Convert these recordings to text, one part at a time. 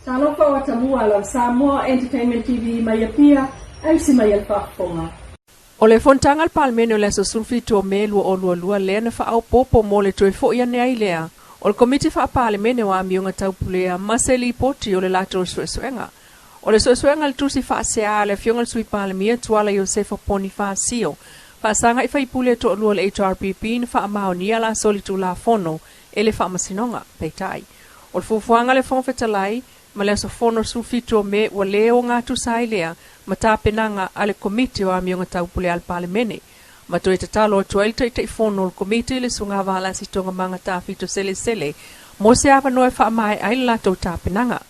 Talofa o atamua lau Samoa Entertainment TV mai Apia, ausi mai e le faafofoga. O le fonotaga a le Palemene o le aso 17 o Me 2022 lea na faaopoopo mo le toe foi ane ai lea o le Komiti Faa-Palemene o Amioga Tau Pulea ma se lipoti o le latou suesuega. O le suesuega i le tusi faasea a le Afioga i le Sui Palemia Tuala Iosefa Ponifasio faasaga i faipule toalua o le HRPP na faamaonia la solitulafono e le Faamasinoga. Peitai, o le fuafuaga a le Fofoga Fetalai ma le aso fono 17 o Me ua le ogatusa ai lea ma tapenaga a le Komiti o Amioga Tau Pulea a le Palemene. Ma toe tatalo atu ai le Taitaifono o le Komiti i le Susuga Valasi Toogamaga Tafito Selesele mo se avanoa e faamaea ai le latou tapenaga.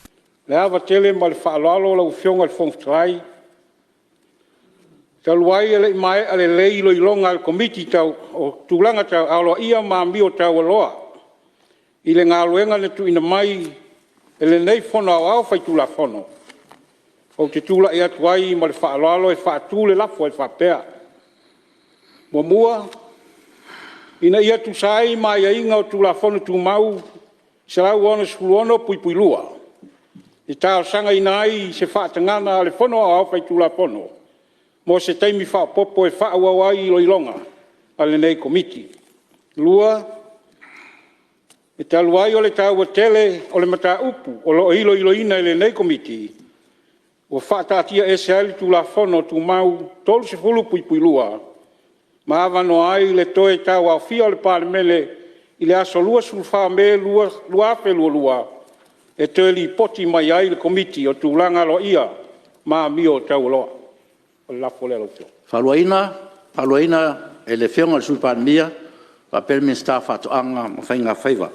Le ava tele ma le faaaloalo lau Afioga i le Fofoga Fetalai, talu ai e le i maea lelei iloiloga a le Komiti o Tulaga Aloaia ma Amio Taualoa i le Galuega na tuuina mai e lenei Fono Aoao Faitulafono, ou te tulai atu ai ma le faaaloalo e faatu le lafo e faapea, Muamua, Ina ia tusa ai ma aiaiga o Tulafono Tumau 166(2), e talosagaina ai se faatagaga a le Fono Aoao Faitulafono mo se taimi faaopoopo e faaauau ai iloiloga a lenei Komiti. Lua, E talu ai o le taua tele o le mataupu o lo o iloiloina e lenei Komiti, ua faataatiaese ai le Tulafono Tumau 30(2) ma avanoa ai le toe tauaofia o le Palemene i le aso 24 Me 2022 e toe lipoti mai ai le Komiti o Tulaga Aloaia ma Amio Taualoa. O le lafo lea lau Afioga. Fautuaina e le Afioga i le Sui Palemia faapea le Minisita o Faatoaga ma Faiga Faiva.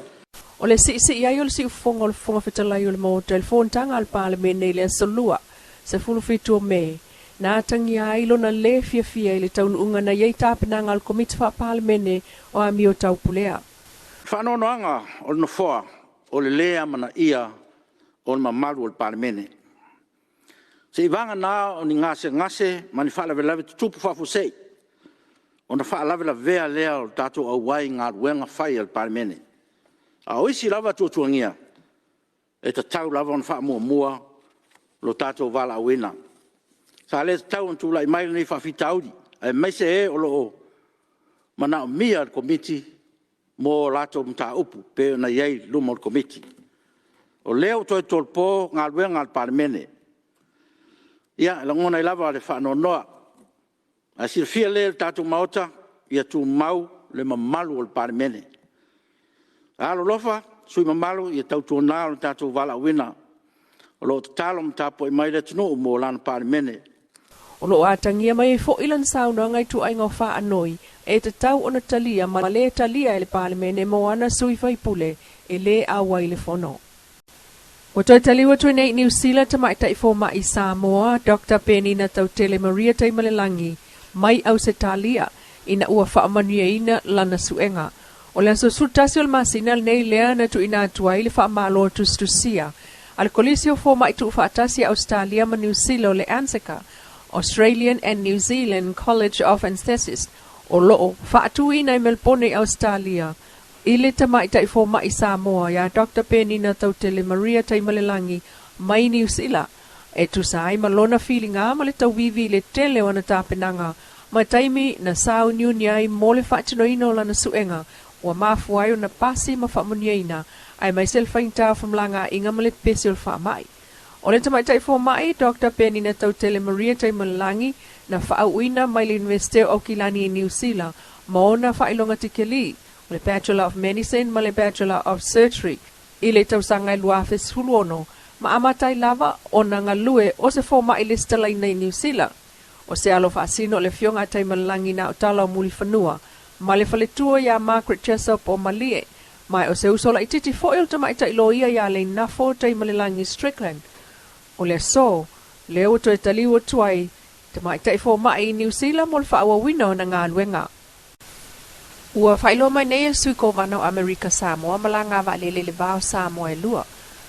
O le siisii ai o le siufofoga o le Fofoga Fetalai o le Maota i le fonotaga a le Palemene i le aso Lua, 17 o Me, na atagia ai lona lē fiafia i le taunuuga na i ai tapenaga a le Komiti Faa-Palemene o Amio Tau Pulea. Faanoanoaga o le Nofoa, o le lē amanaia o le mamalu o le Palemene. Seiavagana o ni gasegase ma ni faalavelave tutupu faafuasei, ona faalavelavea lea o le tatou auai i galuega fai a le Palemene. A o isi lava tuatuagia, e tatau lava ona faamuamua lo tatou valaauina. Sa le tatau ona tulai mai lenei faafitauli, aemaise e o lo o manaomia e le Komiti mo a latou mataupu e pei ona i ai i luma o le Komiti. O lea ua toe tolopo galuega a le Palemene. Ia, e lagona ai lava le faanoanoa, ae silafia lelei e le tatou Maota, ia tumau le mamalu o le Palemene. Alolofa sui usufono mamalu ia tautuana lo tatou valaauina, o lo o tatalo ma tapuai mai le atunuu mo lana Palemene. O lo o atagia mai ai foi lana saunoaga i ituaiga o faanoi e tatau ona talia ma lē talia e le Palemene mo ana sui faipule e lē auai le fono. Ua toe taliu atu nei i Niu Sila tamaitai fomaʻi Samoa Dr Penina Tautele Maria Taimalelagi mai Ausetalia ina ua faamanuiaina lana suega. O le aso 11 o le masina lenei lea na tuuina atu ai le faamalo tusitusia a le Kolisi o Fomaʻi Tuufaatasi a Ausetalia ma Niu Sila o le ANZICA, Australian and New Zealand College of Anaesthetists, o loo faatuina i Melebone i Ausetalia i le tamaitai fomaʻi Samoa iā Dr Penina Tautele Maria Taimalelagi mai Niu Sila e tusa ai ma lona filiga ma le tauivi i le tele o ana tapenaga ma taimi na sauniuni ai mo le faatinoina o lana suega ua mafua ai ona pasi ma faamanuiaina aemaise le faigata o femalagaaiga ma le pepesi o le faamai. O le tamaitai fomaʻi Dr Penina Tautele Maria Taimalelagi na faauuina mai le Iunivesite o Aukilani i Niu Sila ma ona faailoga tikeli o le Bachelor of Medicine ma le Bachelor of Surgery i le tausaga e 2016 ma amata ai lava ona galue o se fomaʻi lesitalaina i Niu Sila. O se alo faasino o le Afioga a Taimalelagi na o tala o Mulifanua ma le faletua iā Margaret Jessop o Malie, ma o se uso laitiiti foi o le tamaitai loia iā Leinafo Taimalelagi Strickland. O le aso lea ua toe taliu atu ai tamaitai fomaʻi i Niu Sila mo le faaauauina o ana galuega. Ua faailoa mai nei e le Sui Kovana o Amerika Samoa malaga vaalele i le va o Samoa e lua,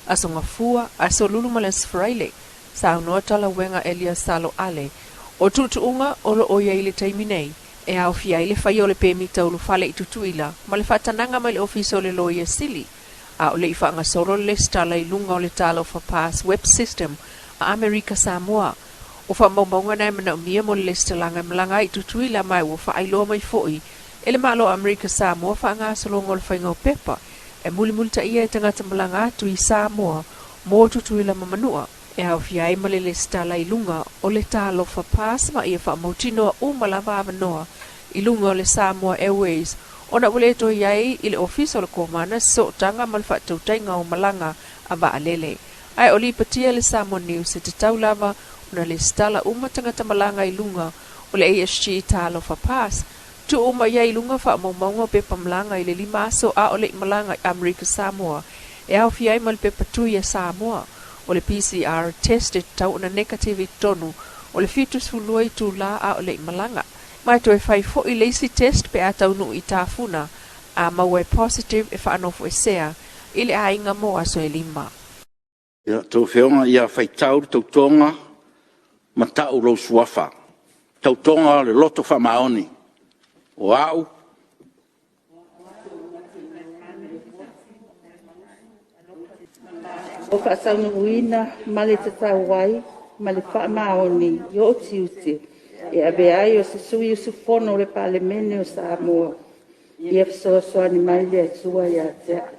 Aso Gafua, Aso Lulu ma le Aso Faraile, saunoa Talauega Elias Salo Ale, o tuutuuga o lo o i ai i le taimi nei, e aofia ai le faia o le pemita ulufale i Tutuila ma le faatanaga mai le Ofisa o le Loia Sili. A o le i faagasolo le lesitala i luga o le Talofa Pass Web System a Amerika Samoa. O faamaumauga na e manaomia mo le lesitalaga e malaga ai i Tutuila ma ua faailoa mai foi e le Malo o Amerika Samoa faagasologa o le faiga o pepa e mulimulitaia e tagata malaga atu i Samoa mo Tutuila ma Manua, e aofia ai ma le lesitala i luga o le Talofa Pass ma ia faamautinoa uma lava avanoa i luga o le Samoa Airways ona ua le toe i ai i le Ofisa o le Komana Sootaga ma le Faatautaiga o Malaga a Vaalele. Ae o lipotia e le Samoa News e tatau lava ona lesitala uma tagata malaga i luga o le ASG Talofa Pass, tuu uma i ai i luga faamaumauga o pepa malaga i le 5 aso a o le i malaga i Amerika Samoa, e aofia ai ma le pepa tui a Samoa. O le PCR test e tatau ona nekativi i totonu o le 72 itulā a o le i malaga. Ma e toe fai foi le isi test pe a taunuu i Tafuna, a maua e positive e faanofoesea i le aiga mo aso e 5. Ia outou Afioga, ia faitau le tautoga ma tau lou suafa. Tautoga o le Loto Faamaoni. O Au, Ua faataunuuina ma le tatau ai ma le faamaoni i ou tiute e avea ai o se sui usufono o le Palemene o Samoa. Ia fesoasoani mai le Atua ia te au.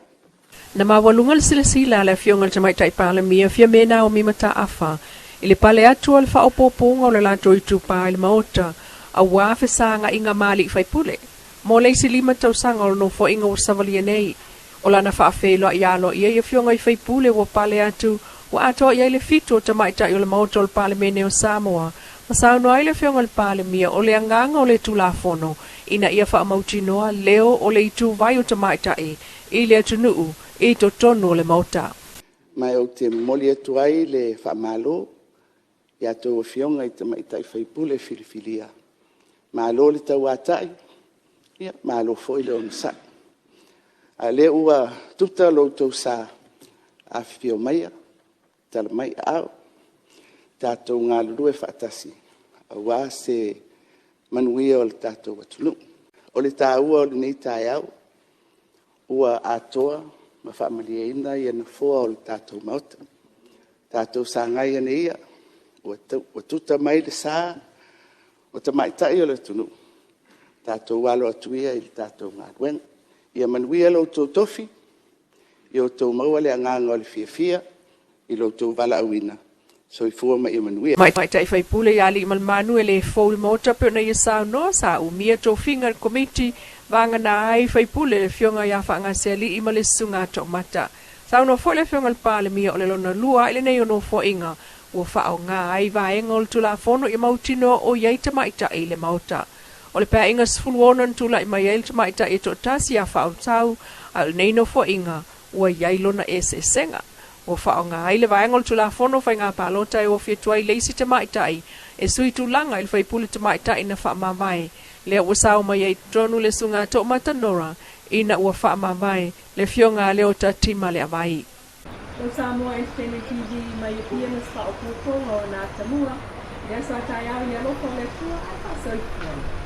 Na maualuga le silasila a le Afioga i le Tamaitai Palemia Fiame Naomi Mataafa i le pale atu o le faaopoopoga o le latou itupa i le Maota aua fesaga'iga ma alii faipule mo le isi 5 tausaga o le nofoaiga ua savalia nei. O lana faafeiloai aloaia i afioga i faipule ua pale atu ua atoa i ai le 7 o tamaitai o le Maota o le Palemene o Samoa, ma saunoa ai le Afioga i le Palemia o le agaga o le Tulafono ina ia faamautinoa leo o le ituvai o tamaitai i le atunuu i totonu o le Maota. Ma ou te momoli atu ai le faamalo i a outou Afioga i Tamaitai sui usufono filifilia, malo le tauatai, malo foi le onosai. A o lea ua tuta lo outou sa, afifio maia, tala mai aao, tatou galulue faatasi aua se manuia o le tatou atunuu. O le taua o lenei taeao, ua atoa ma faamalieina nofoa o le tatou Maota. Tatou sagai ane ia, ua tuta mai le sa o tamaitai o le atunuu, tatou alo atu ia i le tatou galuega. Ia manuia lo outou tofi, ia outou maua le agaga o le fiafia i lo outou valaauina. Soifua ma ia manuia. Tamaitai faipule ia Aliimalemanu e le fou i le Maota pe ona ia saunoa sa umia tofiga i le Komiti vagana ai faipule le Afioga ia Faagasealii ma le Susuga Toomata. Saunoa foi le Afioga i le Palemia o le lona lua i lenei o nofoaiga ua faaaoga ai vaega o le Tulafono ia mautinoa o i ai tamaitai i le Maota. O le Paeaiga 16 na tula'i mai ai le tamaitai e toatasi ia Faaulutau, a o lenei nofoaiga ua i ai lona eseesega. Ua faaaoga ai le vaega o le Tulafono o Faiga Palota e ofi atu ai le isi tamaitai e sui tulaga i le faipule tamaitai na faamavae, lea ua sao mai ai i totonu le Susuga Toomata Nora ina ua faamavae le Afioga a Leota Timaleavai. O Samoa Entertainment TV mai Apia ma se faaopoopoga o na Atamua, le aso a taeao i le alofa o le Atua ae faasoifua.